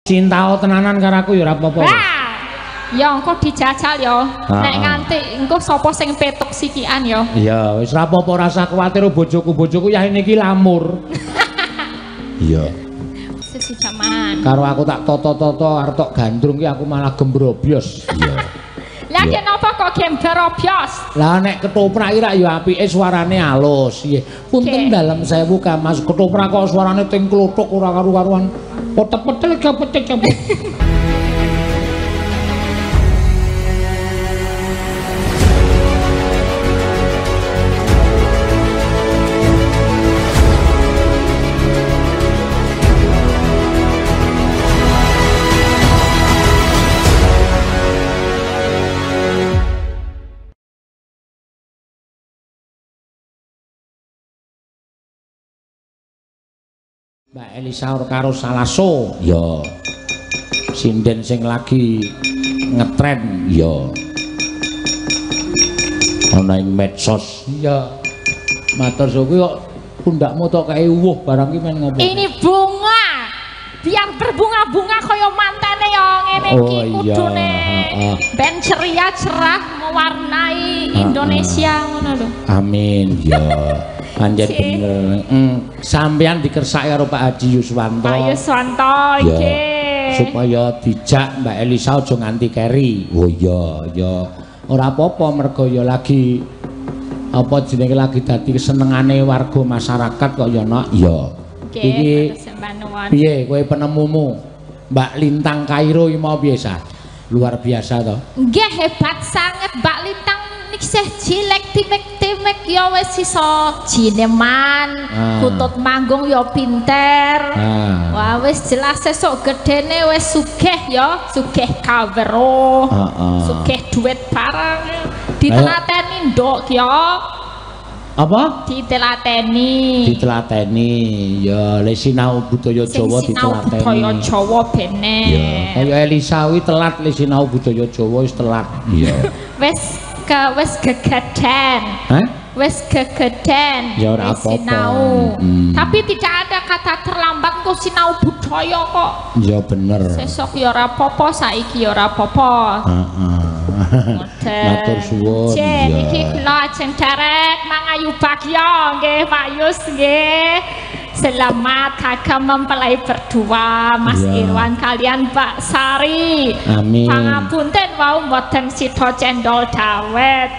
Cinta tenanan karo aku ya ora apa-apa. Ya engko dijajal ya. Nek nganti engko sapa sing petuk sikian ya. Iya, wis ora apa-apa, rasa kuwatir bojoku. Bojoku yah niki lamur. Iya. Sesidaman. Karo aku tak toto-toto arep tok gandrung ki aku malah gembrobyos. Iya. Lah kenapa kok gembrobyos? Lah nek ketoprak iki rak ya apike suarane alus. Nggih. Punten dalem sewu Kang Mas, ketoprak kok suarane ting klothok ora karu-karuan. Potek-potek kepecek-kepecek. Mbak Elisa karo Salaso ya, sinden sing lagi ngetren ya ana ing medsos ya. Matur suwun kok pundakmu tok kae uwuh barang ki men ngopo? Ini bunga biar berbunga-bunga kaya mantene ya ngene iki kudune ben ceria cerah mewarnai Indonesia ngono lho. Amin ya. Anjen bener. Sampeyan dikersake karo Pak Haji Yuswanto. Pak Yuswanto iki. Supaya dijak Mbak Elisa aja nganti keri. Oh iya, ya. Ora apa-apa mergo ya lagi apa jenenge lagi dadi kesenengane warga masyarakat kok ya, Nak. Iya. Iki piye kowe penemumu? Mbak Lintang Kairo iki mau piye sah? Luar biasa to. Nggih, hebat sanget Mbak Lintang. Isih cilik timek-timek ya wis iso jineman, kutut manggung ya pinter. Wah wis jelas sesuk gedene wis sugih ya, sugih kawruh, sugih duit barang. Ditelateni nduk ya. Apa? Ditelateni. Ditelateni ya, le sinau budaya Jawa ditelateni. Budaya Jawa bene. Ya, kaya Elisa kuwi telat le sinau budaya Jawa wis telat. Iya. Wis wis gegeden. Hah? Wis gegeden. Ya ora apa-apa. Sinau. Tapi tidak ada kata terlambat kok sinau budaya kok. Ya bener. Sesuk ya ora apa-apa, saiki ya ora apa-apa. Heeh. Matur suwun. Niki kula ajeng derek mangayu bagya nggih Pak Yus nggih. Selamat kagem mempelai berdua Mas Irwan kalian Mbak Sari. Amin. Pangapunten wau mboten sida cendol dawet.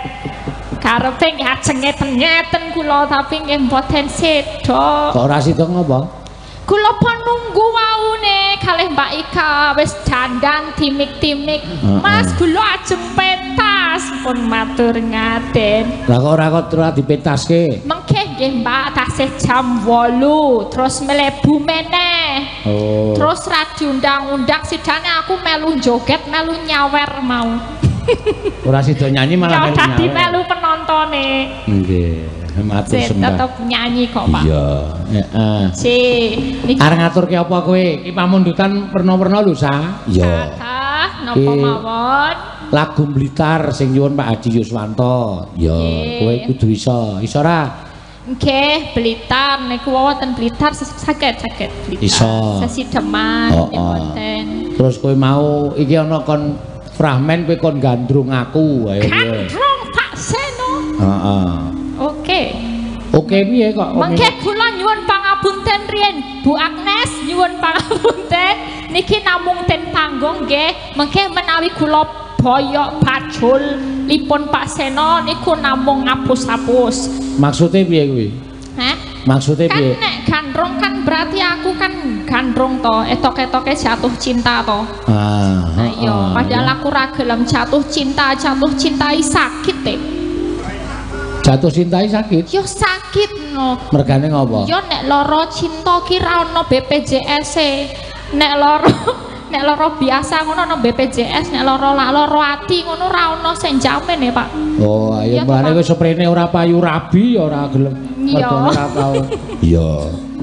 Karepe nggih ajeng ngeten-ngeten kula tapi nggih mboten sida. Kok ora sida ngopo? Kula pun nunggu waune kalih Mbak Ika wis dandan timik-timik. Mas kula ajeng pentas pun matur ngaten. Lah kok ora kok ora dipentaske? Mengke nggih Mbak tasih jam 8 terus mlebu meneh. Oh. Terus ra diundang-undang sidane aku melu joget melu nyawer mau. Ora sida nyanyi malah melu nyawer. Dadi melu penontone. Nggih. Matur sembah. Tetep nyanyi kok, Pak. Iya, heeh. Nggih. Arep ngaturke apa kowe? Iki pamundutan werna-werna lho, Sa. Iya. Kathah napa mawon? Lagu Blitar sing nyuwun Pak Haji Yuswanto. Ya, kowe kudu iso. Iso ora? Nggih, Blitar niku wonten Blitar saged Blitar. Iso. Sesideman wonten. Terus kowe mau iki ana kon fragmen kowe kon gandrung aku, ayo. Gandrung Pak Seno. Heeh. Oke. Oke piye kok? Mengke kula nyuwun pangapunten riyen Bu Agnes nyuwun pangapunten niki namung ten panggung nggih. Mengke menawi kula boyok bajul lipun Pak Seno niku namung ngapus-apus. Maksude piye kuwi? Hah? Maksude piye? Kan nek gandrung kan berarti aku kan gandrung to, etok-etoke jatuh cinta to. Ah, iya, padahal aku ra gelem jatuh cinta, jatuh cintai sakit e. Jatuh cintai sakit? Yo sakit no. Mergane ngopo? Yo nek lara cinta ki ra ono BPJS e. Nek lara biasa ngono ono BPJS, nek lara lara ati ngono ra ono sing jamin ya, Pak. Oh, ayo mbane wis seprene ora payu rabi ya ora gelem. Mergane ora tau. Iya.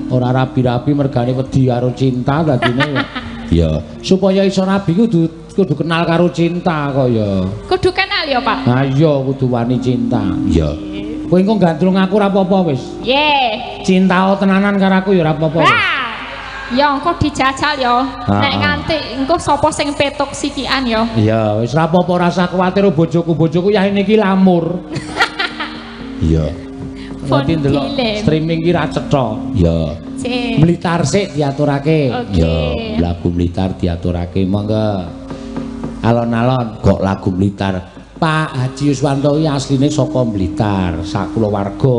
Ora rabi-rabi mergane wedi karo cinta dadine. Iya. Supaya iso rabi kudu kenal karo cinta kok ya. Kudu kenal ya, Pak? Ha iya, kudu wani cinta. Iya. Kowe engko gandrung aku ora apa-apa wis. Nggih. Cinta tenanan karo aku ya ora apa-apa wis. Ya engko dijajal ya. Nek nganti engko sapa sing petuk sikian ya. Iya, wis ra apa-apa rasa kuwatir bojoku. Bojoku yah niki lamur. Iya. Nanti ndelok streaming ki ra cetha. Iya. Blitar sik diaturake. Ya, lagu Blitar diaturake. Monggo. Alon-alon kok lagu Blitar. Pak Haji Yuswanto iki asline saka Blitar, sakulawarga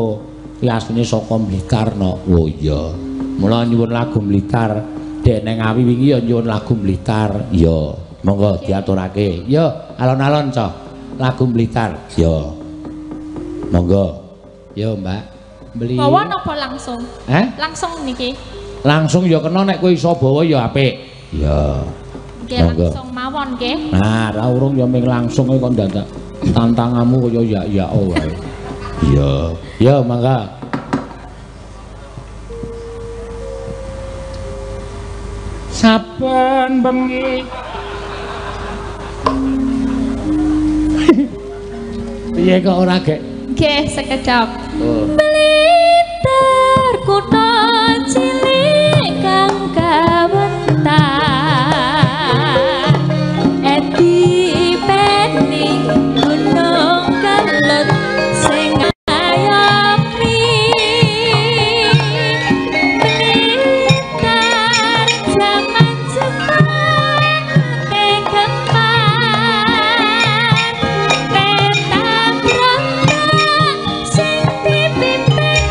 iki asline saka Blitar no. Oh iya. Mula nyuwun lagu Blitar. Dek nang Ngawi wingi ya nyuwun lagu Blitar. Ya, monggo diaturake. Ya, alon-alon cah. Lagu Blitar. Ya. Monggo. Yo, Mbak. Beli. Bawa napa langsung? Eh? Langsung niki. Langsung ya kena nek kowe iso bawa ya apik. Ya. Nggih, langsung mawon nggih. Nah, ra urung ya ming langsung kok ndandak tantanganmu kaya ya-ya wae. Iya. Ya, mangga. Saben bengi. Piye kok ora gek? Nggih, sekedap. Oh. Blitar kutha cilik kang kawentar. Edi peni gunung kelut sing ayomi. Blitar jaman Jepang kegempar. Peta brontak sing dipimpin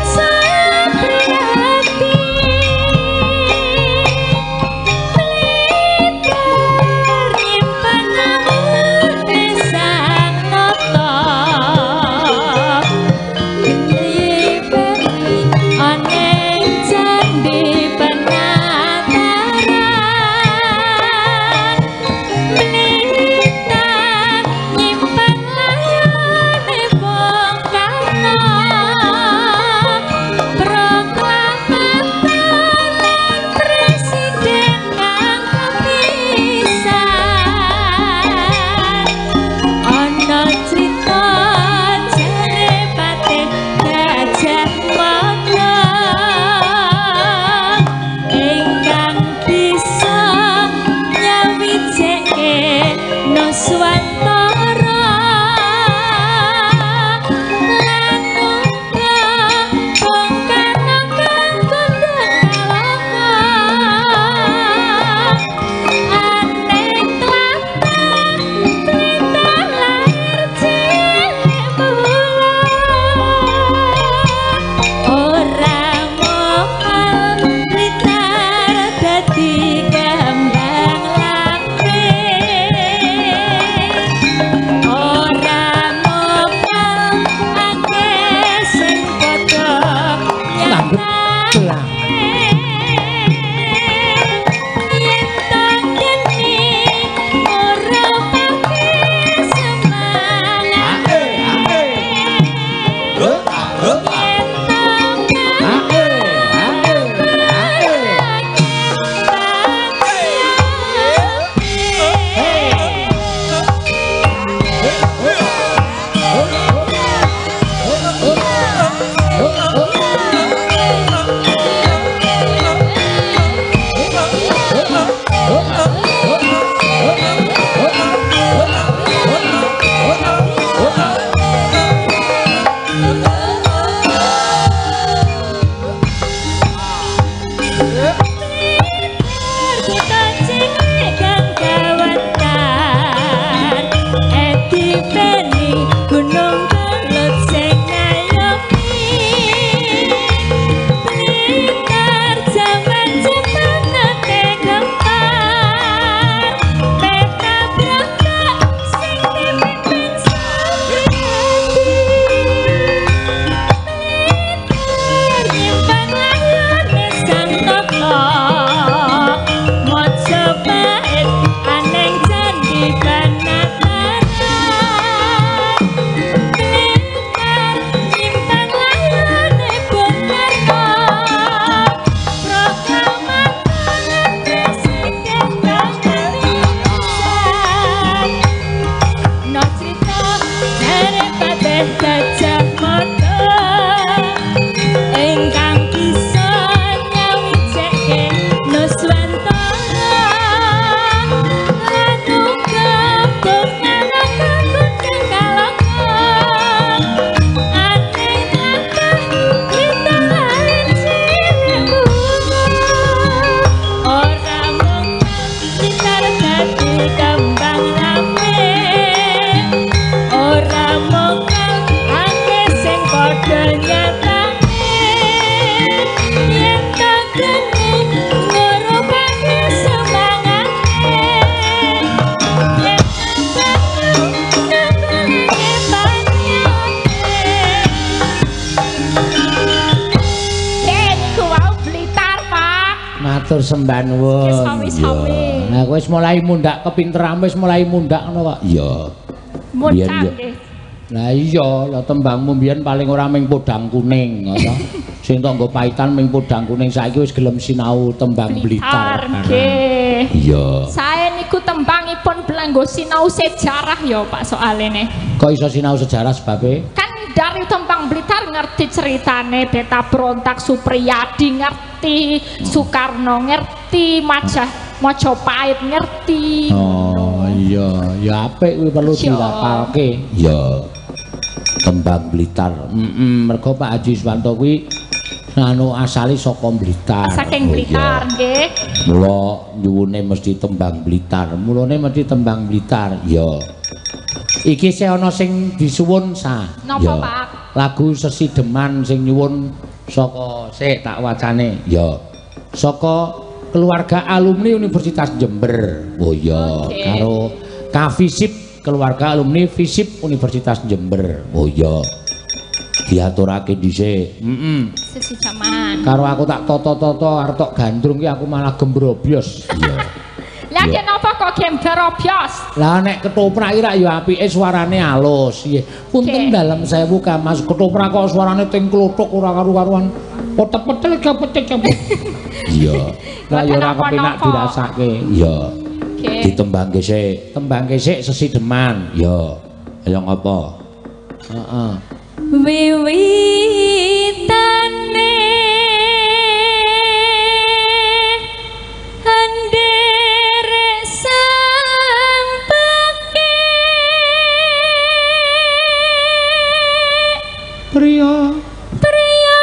Matur sembah nuwun. Sami-sami. Nah, wis mulai mundhak kepinteran, wis mulai mundhak ngono kok. Iya. Mundhak nggih. Lah iya, lah tembangmu mbiyen paling ora ming podang kuning, ngono. Sing tok nggo paitan ming podang kuning saiki wis gelem sinau tembang Blitar. Nggih. Iya. Sae niku tembangipun belanggo sinau sejarah ya Pak soalene. Kok iso sinau sejarah sebabe? Kan dari tembang Blitar ngerti ceritane Beta Berontak Supriyadi ngerti, Soekarno ngerti, Majapahit ngerti. Oh iya, ya apik kuwi perlu dilapalke. Iya. Tembang Blitar. Mergo Pak Haji Iswanto kuwi anu asale saka Blitar. Saking Blitar nggih. Mula nyuwune mesti tembang Blitar. Mulane mesti tembang Blitar. Iya. Iki sih ana sing disuwun sa. Napa, Pak? Lagu Sesideman sing nyuwun saka sik tak wacane. Ya. Saka keluarga alumni Universitas Jember. Oh iya, karo Kafisip keluarga alumni FISIP Universitas Jember. Oh iya. Diaturake dhisik. Heeh. Sesideman. Karo aku tak toto-toto arep tok gandrung ki aku malah gembrobyos. Iya. Lah kenapa kok gembrobyos? Lah nek ketoprak iki rak ya apike suarane alus. Nggih. Punten dalem sewu Kang Mas, ketoprak kok suarane ting klothok ora karu-karuan. Potek-petel kepecek-kepecek. Iya. Lah ya ora kepenak dirasake. Iya. Ditembangke sik, tembangke sik Sesideman. Iya. Ayo ngopo? Heeh. Wiwitane anderek sang pekik priya priya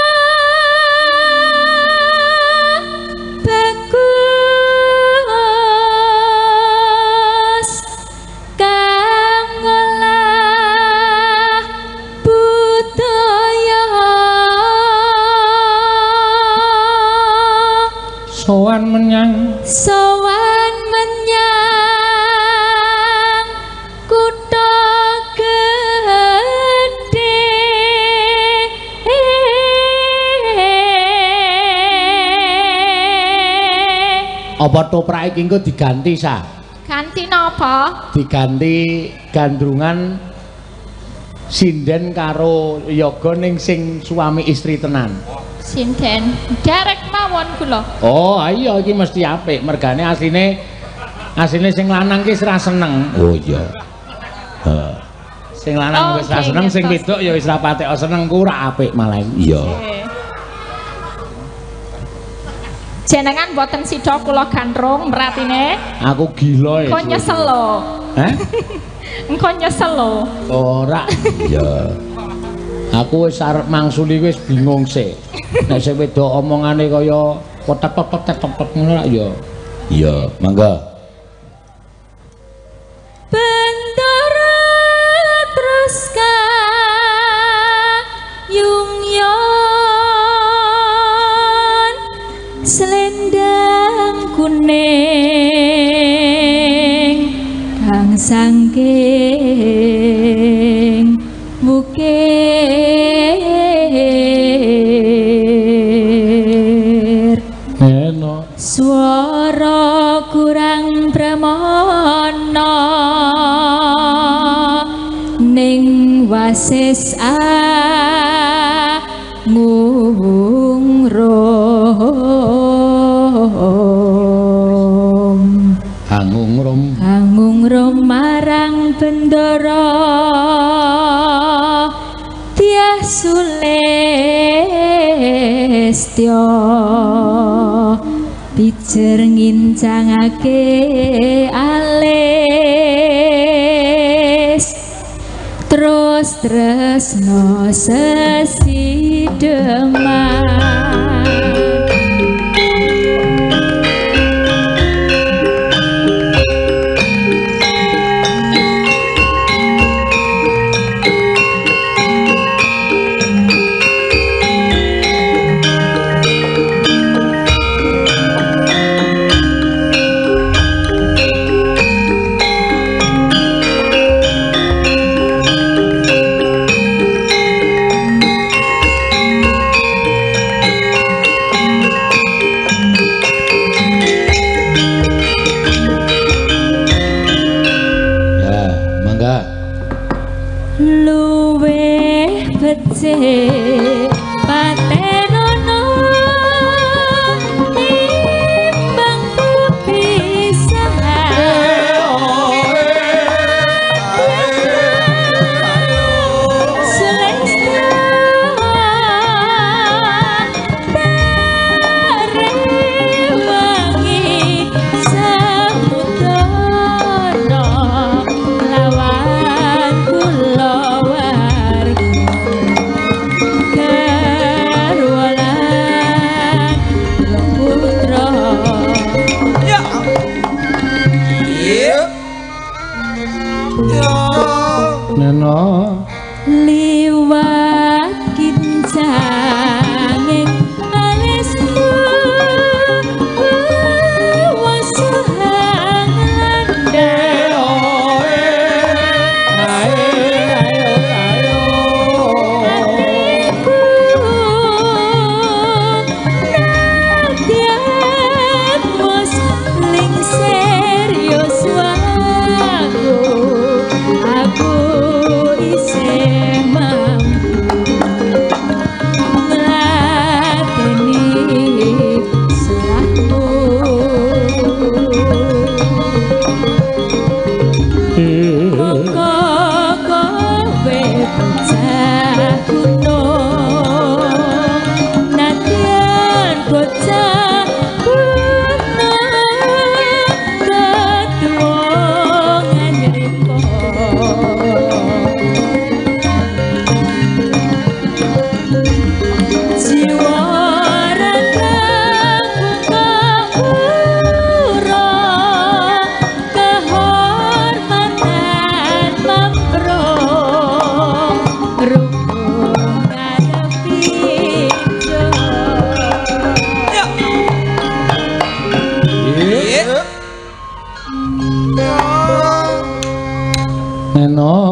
bagus kang ngolah budaya sowan menyang kutha gedhe. Apa toprak iki engko diganti sa? Ganti napa? Diganti gandrungan sinden karo yoga ning sing suami istri tenan. Sinden derek mawon kula. Oh iya iki mesti apik mergane asline sing lanang ki wis ra seneng. Oh iya. Heeh. Sing lanang wis ra seneng, sing wedok ya wis ra patek seneng ku ora apik malah. Iya. Jenengan mboten sida kula gandrung meratine. Aku gila ya. Engko nyesel lho. Hah? Engko nyesel lho. Ora. Iya. Aku wis arep mangsuli wis bingung sik. Nek sing wedok omongane kaya potet-potet-potet ngono lak ya. Iya, mangga. Bendara terus kayungyon selendang kuning kang sangking wukir eno swara kurang pramana ning wasis angungrum angungrum angungrum marang bendara Dyah Sulistya pijer ngincangake alis terus tresno sesideman. becik patenono timbang pisahan. Neno liwat kincanging alisku wasahang landang atiku nadyan wis lingsir yuswaku aku isih mampu ngladeni salahmu. Monggo kowe bocah kuno nadyan bocah kuno ketuwa ngriko. Jiwa raga kura kehormatan mapro rukun ngadepi Neno.